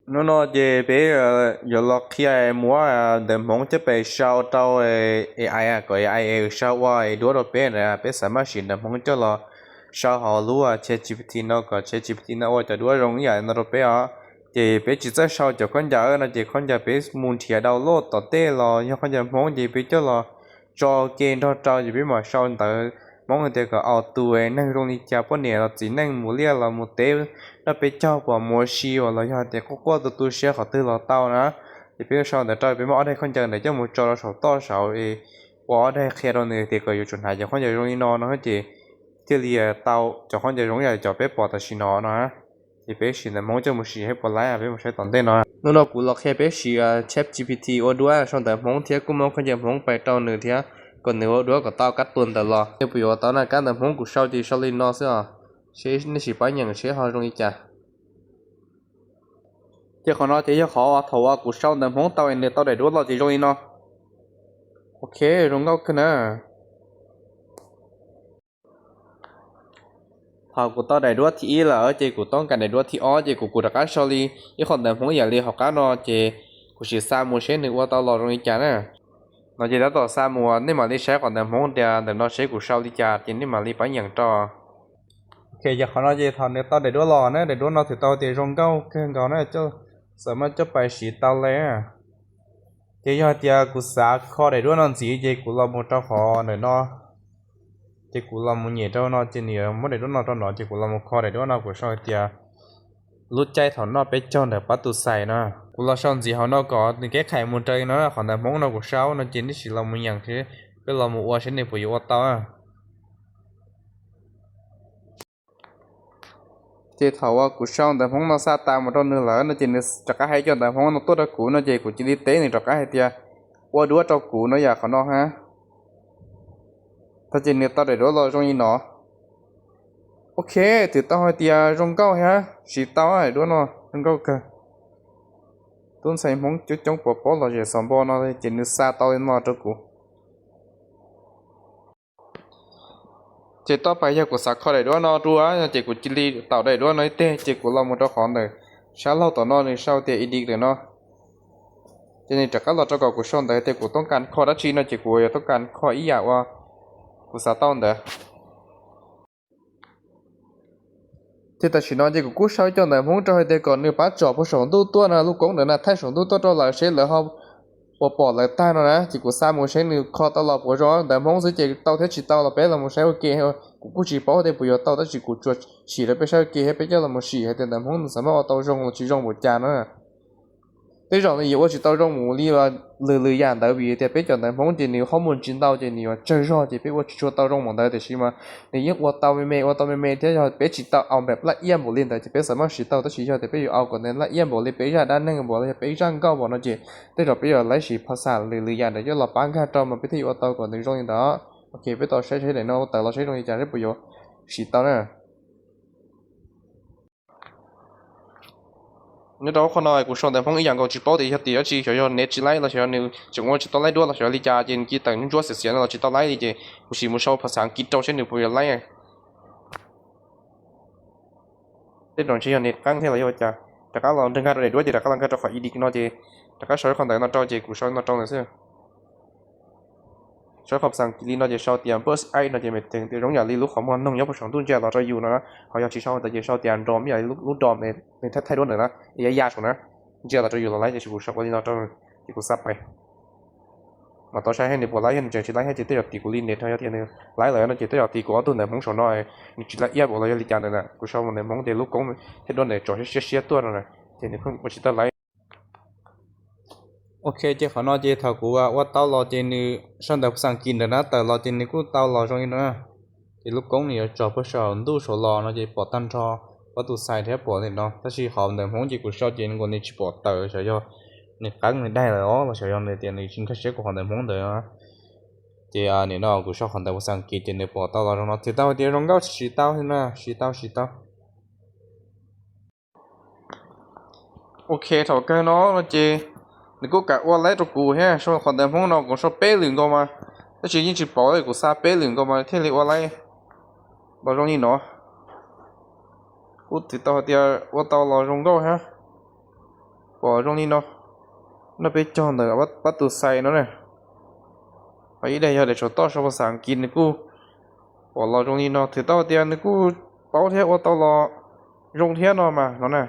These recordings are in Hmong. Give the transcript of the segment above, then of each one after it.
Hnub no ces peb yuav los qhia muab ntawv Hmoob coj pais sau rau A I kom A I sau ua duab rau peb na. Peb xav maj siv ntawv Hmoob coj los sau hauv lub Chat G P T no kom Chat G P T no ua cov duab zoo ib yam no rau peb os. Ces peb tsis txawj sau cov khaub ncaws no ces khaub ncaws peb mus nrhiav download tom tej los yog khaub ncaws Hmoob ces peb coj los tso ke nrog rau ces peb mam sau ntawv Hmoob hais tias kom auto neeg zoo li cas, poj niam los txiv neej mus liaj los mus teb, noj peb caug pom mus ua si uas los yog tias quaj quaj tu tu siab qhov twg los tau na. Ces peb sau ntawv rau peb muab ob daig khaub ncaws ntawd coj mus tso rau saum toj saud, ua ob daig qhia rau nws tias kom yuav tsum hnav cov khaub ncaws zoo li no no ces thiaj li tau cov khaub ncaws zoo ib yam cov peb pom tam sim no no. Ces peb siv ntawv Hmoob coj mus siv seb puas laib, peb mus saib tom ntej no. Hnub no kuv los qhia peb siv Chat G P T ua duab sau ntawv Hmoob thiab kuj muab khaub ncaws Hmoob pais rau nws thiab kom nws ua duab kom tau kab tua ntawv los. Nej puas yuav tau na? Kab ntawv Hmoob kuv sau ces sau li no xwb os, seb nej sim pab nyeem seb ho zoo li cas. Ces qhov no ces yog qhov thaum uas kuv sau ntawv Hmoob tau es nws tau daim duab los ces zoo li no. Ok, zoo nkauj kawg na. Thaum kuv tau daim duab thib ib lawm ces kuv toob kas daim duab thib ob ces kuv kuv rov qab sau li ib qho ntawv Hmoob ib yam li hauv qab no ces kuv sim xa mus seb nws ua tau los zoo li cas na. No ces tab tom xa mus, nej mam li saib qhov ntawv Hmoob tias ntawm no seb kuv sau li cas ces nej mam li pab nyeem rau. Ok, yog qhov no ces thaum nws tau daim duab los na, daim duab no twb tau tias zoo nkauj kawg nkaus na, xav mas coj pais siv tau li. Ces yog hais tias kuv xav kho daim duab no ntxiv ces kuv los mus rau qhov ntawm no, ces kuv los mus nyem rau no ces nws yuav muab daim duab no rau no ces kuv los mus kho daim duab no kuv sau hais tias lub caij thaum noj peb caug ntawm pab tus xais no. Kuv los sau ntxiv hauv no kom nws keb khais mus raws li no, qhov ntawv Hmoob no kuv sau no ces nej sim los mus nyeem thiab peb los mus ua seb nws puas yuav ua tau. Ces thaum uas kuv sau ntawv Hmoob no xa tas mus rau nws lawm no ces nws rov qab hais cov ntawv Hmoob no tuaj rau kuv no ces kuv cia li teb nws rov qab hais tias ua duab rau kuv no yam qhov no ha. Tag ces nws tau daim duab los zoo li no. Ok, twb tau hais tias zoo nkauj thiab siv tau daim duab no zoo nkauj kawg. Tub ntxhais Hmoob coob coob puas paub los zem xov npo no ces nws xa tau li no rau kuv. Ces toj pais yog kuv xav kho daim duab no dua no ces kuv cia li taum daim duab no ib teg ces kuv los mus rau qhov ntawm sab laug tom no nws sau tias edit ntawm no. Ces nws rov qab los rau kom kuv sau ntawv tias kuv toob kas kho dab tsi no ces kuv yuav toob kas kho ib yam uas kuv xav tau ntawd. Ces tam sim no ces kuv kuj sau cov ntawv Hmoob rau hais tias kom nws pab tsom puag saum ntuj tuaj no, lub koob ntawd na thaij saum ntuj tuaj rau lawv seb lawv ho puas pom lawv tag no na. Ces kuv xa mus seb nws kho tau los puas zoo, ntawv Hmoob xwb ces tau thiab tsis tau los peb los mus saib ua ke. Kuv kuj tsis paub tias puas yuav tau tab sis kuv tsuas sim rau peb saib ua ke thiab peb coj los mus sim hais tias ntawv Hmoob nws xav mas ua tau zoo los tsis zoo npaum cas no. Tej zaum nws yuav ua tsis tau zoo mus li lwm lwm yam ntawd vim tias peb cov ntawv Hmoob ces nws qhob mus tsis ntau ces nws yuav tsawg zog ces peb ua tsis tshua tau zoo npaum ntawd, tiam sis mas nws yeej ua tau me me ua tau me me thiab. Yog peb tsis tau au npam laj iab npaum li ntawd ces peb xav mas siv tau, tab sis yog tias peb yuav au kom nws laj iab npaum li peb zaj dab neeg npaum los yog peb zaj nkauj npaum no ces tej zaum peb yuav laib siv phas xam lwm lwm yam ntawd coj los pab nkag rau mas peb thiaj yuav ua tau kom nws zoo li ntawd. Ok, peb tau saib seb daim no tawm los saib zoo li cas seb puas yuav siv tau na. Nyob rau qhov no kuv sau ntawv Hmoob ib yam nkaus, tsis paub tias yog tim dab tsi, xyov yog net tsis laib los xyov nws tseem ua tsis tau laib duab los xyov li cas ces nws cia li tawm ntsuab xiav xiav no los tsis tau laib li ces kuv sim mus sau phas xam Kiv rau seb nws puas yuav laib. Tej zaum ntshe yog nws qeeb thiab los yog cas. Rov qab los nkag rau daim duab ces rov qab los nkag rau qhov edit no ces rov qab sau qhov ntawd no rau ces kuv sau no rau ntawd xwb. Sau qhov phas xam Kiv li no ces sau tias npawj ai no ces meem teev tias zoo yam li lub qhov muag noog nyob puag saum ntuj ntsia los rau yus no na. Ho yog tsis sau ntawd ces sau tias nrom ib yam li lub nrom nws thaij thaij duab ntawd na, ya ya saum na, ntsia los rau yus los laib ces kuv sau ua li no rau ces kuv xa pais. Mas tau saib nws puas laib, yog nws tseem tsis laib thiab ces tej zaum tim kuv li net, yog tias nws laib lawm no ces tej zaum tim kuv ob tug ntawv Hmoob saum no nws tsis laib iab npaum los yog li cas ntawd na. Kuv sau ntawv Hmoob ces lub koob thiab duab ntawd tsom siab siab tuaj no na, ces nws pheej ua tsis tau laib. Ok, ces qhov no ces thaum kuv ua tau los ces nws sau ntawv phas xam Kiv ntawd na tawm los ces nws kuj tau los zoo li no na. Ces lub koob nws yuav tsom puag saum ntuj saud los no ces pom tag nrho pab tus xais thiab pom ntawm no, tab sis qhov ntawv Hmoob ces kuv sau ces nkaus nws tsis pom tawm, xyov yog nws qeeb nws daig lawm os los xyov yog nws tias nws tsis nkag siab kuv qhov ntawv Hmoob ntawd. Ces nim no kuv sau qhov ntawv phas xam Kiv ces nws pom tau los zoo no, txhais tau hais tias zoo nkauj tsis tau na, tsis tau tsis tau. Ok, thaum kawg no no ces nws kuj kam ua laib rau kuv thiab, sau qhov ntawv Hmoob no kuv sau peb lwm nkaus mas, tab sis yeej tsis pom li, kuv xa peb lwm nkaus mas thiaj li ua laib los zoo li no. Kuj txhais tau hais tias ua tau los zoo nkauj thiab. pom zoo li no, noj peb caug ntawm pab tus xais no na. Ho ib daim yog daim saum toj sau phas xas Askiv nws kuj pom los zoo li no, thwm tau tias nws kuj paub thiab ua tau los zoo thiab no mas no na.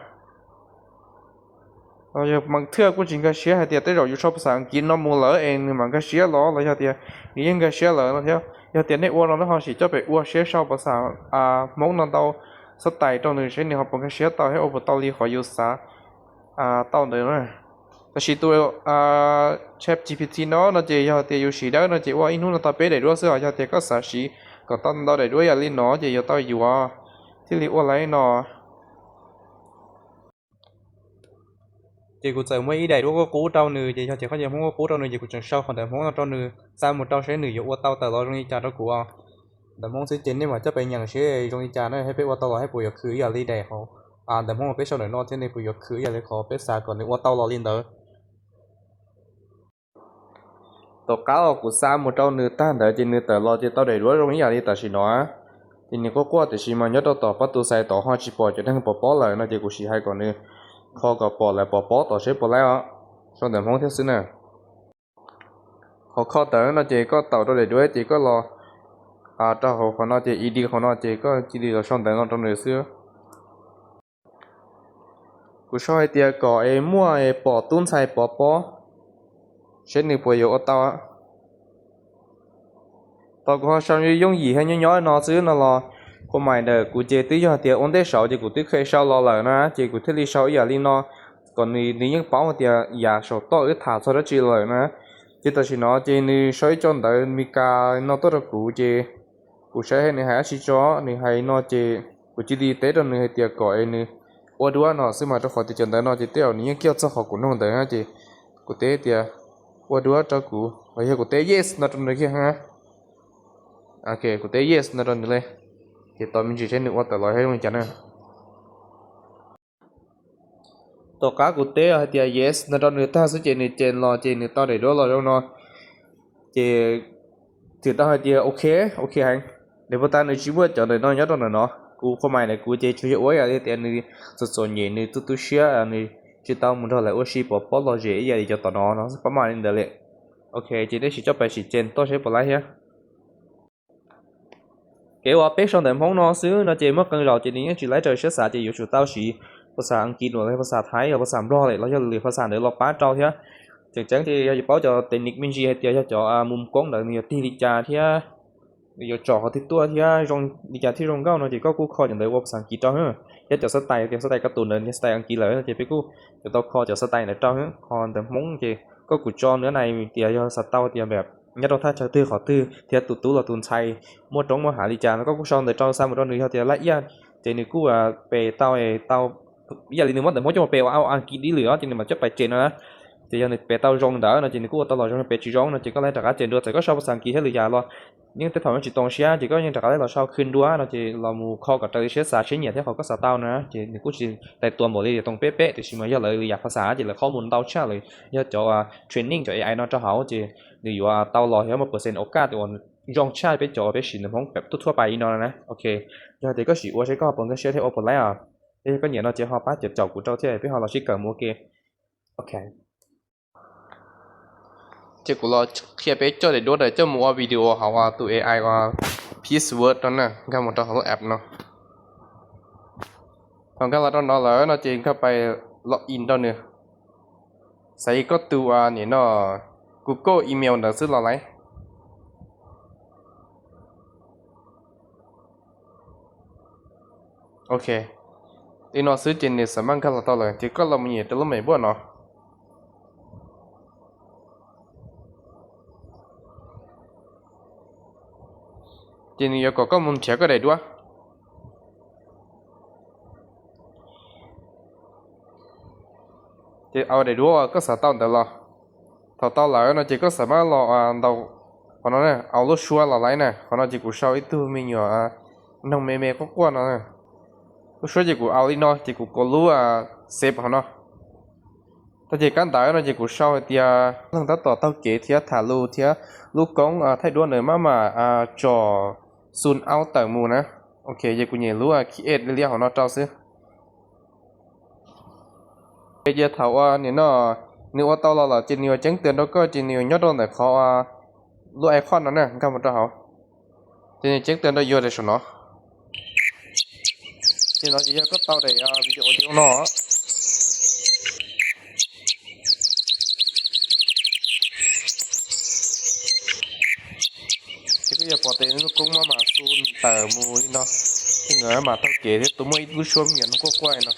Yog mas thiaj kuj tsis nkag siab hais tias tej zaum yus sau phas xas Askiv no mus lawm es nws mam nkag siab los los yog tias nws yeej nkag siab lawm no thiab. Yog tias nej ua no nej ho sim coj pem ua seb sau phas xas Hmoob no ntau xab tais rau nws seb nws ho puas nkag siab tau thiab ua puas tau li qhov yus xav tau ntawd na. Tab sis tus Chat G P T no no ces yog tias yus siv dawb no ces ua ib hnub no tau peb daim duab xwb os. Yog tias koj xav siv kom tau ntau daim duab yam li no ces yuav tau yuav thiaj li ua li no. Ces kuv txawm muab ib daim duab kuj qub rau nws, ces yog tias koj nyiam Hmoob kuj qub rau nws, ces kuv tseem sau qhov ntawv Hmoob no rau nws, xa mus rau seb nws yuav ua tau tawm los zoo li cas rau kuv os. Ntawv Hmoob xwb ces nej mam coj pem nyeem seb zoo li cas na, thiab peb ua tau los thiab puas yuav khwv ib yam li daim hauv ntawv Hmoob uas peb sau ntawm no thiab, nws puas yuav khwv ib yam li qhov peb xav kom nws ua tau los li ntawd. Tom qab uas kuv xa mus rau nws tag ntawd ces nws tawm los ces tau daim duab zoo ib yam li tam sim no. Ces nws quaj quaj tiam sis mas nyob rau tom pab tus xais tod ho tsis pom cov neeg pov pob lawm no ces kuv sim hais kom nws kho kom pom lawv pov pob tom seb puas laib os. Sau ntawv Hmoob thiab xwb na. Qhov kho tawm no ces koj taum rau daim duab ces koj los rau hauv qhov no ces id qhov no ces koj cia li los sau ntawv no rau nws xwb. Kuv sau hais tias kom es muaj es pom tub ntxhais pov pob, seb nws puas yuav ua tau. Tos kuv ho sau yooj yim thiab nyob nyob no xwb no los, khuam mais ntawm kuv ces twb yog tias ua ntej saud ces kuv twb kheev sau los lawm na, ces kuv thiaj li sau ib yam li no, kom nws nws yeej paub tias yav saum toj wb tham txog dab tsi lawm na. Ces tam sim no ces nws sau ib co ntawv Meskas no tuaj rau kuv ces kuv saib nws hais dab tsi tso, nws hais no ces kuv cia li teb rau nws hais tias kom es nws ua duab no xwb mas, rau qhov tias cov ntawv no ces tej zaum nws yeej kiag txog qhov kuv nug ntawd na, ces kuv teb tias ua duab rau kuv, los yog kuv teb yes no rau nws kiag. Kuv teb yes no rau nws li, ces tos me ntsis seb nws ua tawm los zoo li cas na. Tom qab kuv teb hais tias yes no rau nws tag xwb ces nws ces los ces nws tau daim duab los zoo no. Ces thwm tau hais tias ok, ok heev. Nws puag ta nws tsis muaj cov ntawm no nyob rau ntawm no, kuv khuam mais ntawm kuv ces tsuas yog ua yam li tias nws txom txom nyem, nws tu tu siab, nws tsis tau mus nrog lawv ua si pov pob lom zem ib yam li cov tom no no, pab mas li ntawd li. Ok, ces nej sim coj pais sim ces toj seb puas laib thiab. Kev uas peb sau ntawv Hmoob no xwb no ces muaj qee zaus ces nws yeej tsis laib raws siab xav ces yuav tsum tau siv phas xas Askiv los yog phas xas Thaib los phas xas Nplog lawm los yog lwm phas xas ntawd los pab rau thiab. Tseem ceeb ces yog paub cov technique me ntsis hais tias yog cov mus koob ntawd nws yuav tig li cas thiab nws yuav tsom qhov twg tuaj thiab zoo li cas thiaj zoo nkauj no ces koj kuj kho cov ntawd ua phas xas Askiv rau. Thiab cov xab tais, tias xab tais kab tus ntawd xab tais Askiv lawm no ces peb kuj yuav tau kho cov xab tais ntawd rau. Ho ntawv Hmoob ces koj kuj tso nws na, tias yog xav tau tias npam nyob rau thaj chaw twg qhov twg thiab tus tub los tus ntxhais muaj roob muaj hav li cas no koj kuj sau ntawd rau xa mus rau nws, yog tias laj iaj ces nws kuj pes tau, tau ib yam li nws muab ntawv Hmoob coj mus pes ua Askiv dib lwm os ces nws mam coj pais ces no na. Ces yog nws pes tau zoo ntawd no ces nws kuj ua tau los zoo, pes tsis zoo no ces koj laj rov qab ces dua, txawm koj sau phas xas Askiv thiab lwm yam los yeej tej thaum yeej tsis too siab ces koj yeej rov qab los sau khwb dua no ces los mus kho kom raws li siab xav siab nyiam thiab qhov koj xav tau na. Ces nws kuj tsis tais tua npaum li too peb peb, tiam sis mas yog lawv lwm yam phas xas ces lawv qhob mus ntau tshaj lawm. Yog cov training cov A I no rau hauv ces nws yuav tau los yog muaj percent o kaj uas zoo tshaj peb cov peb siv ntawv Hmoob pem tub thuab pais li no na. Ok, yog tias koj sim ua seb koj ho puas nkag siab thiab ua puas laib os. Yog koj nyiam no ces ho pab caum caum kuv rau thiab peb ho los sib kawm mus ua ke. Ok, ces kuv los qhia peb coj daim duab ntawd coj mus ua video hauv tus A I uas Peace Word no na, nkag mus rau hauv lub app no. Thaum nkag los rau no lawm no ces nkag pais log in rau nws. Xaiv koj tus nim no Google email ntawd xwb los lawm. Ok, li no xwb ces nws xam maj nkag los tau lawm ces koj los mus nyem rau lub mem npuaj no. Ces nws yuav kom koj mus nrhiav koj daim duab. Ces au daim duab uas koj xav tau ntawd los. Thaum tau lawm no ces koj xam maj los ntaus qhov no, au lub suab los lawm na. Qhov no ces kuv sau ib tug me nyuam noog me me quaj quaj no. Lub suab ces kuv au li no ces kuv kov lub save qhov no. Tag ces kab ntawd no ces kuv sau hais tias leej tab tom taug kev thiab tham lus thiab lub koob thaij duab ntawd maj mam tsom zoom out tawm mus na. Ok, ces kuv nyem lub create li liab hauv no rau xwb. Ces thaum uas nim no nws ua tau los lawm ces nws yuav ceeb twm rau koj, ces nws yuav nyob rau ntawm qhov lub icon no na, nkag mus rau hauv. Ces nws ceeb twm rau yus saum no. Ces no ces yog koj tau daim video audio no. Ces koj yuav pom tias lub koob maj mam xu tawm mus li no, ces nkawd mam taug kev thiab tus muaj ib lub suab me nyuam no quaj quaj no.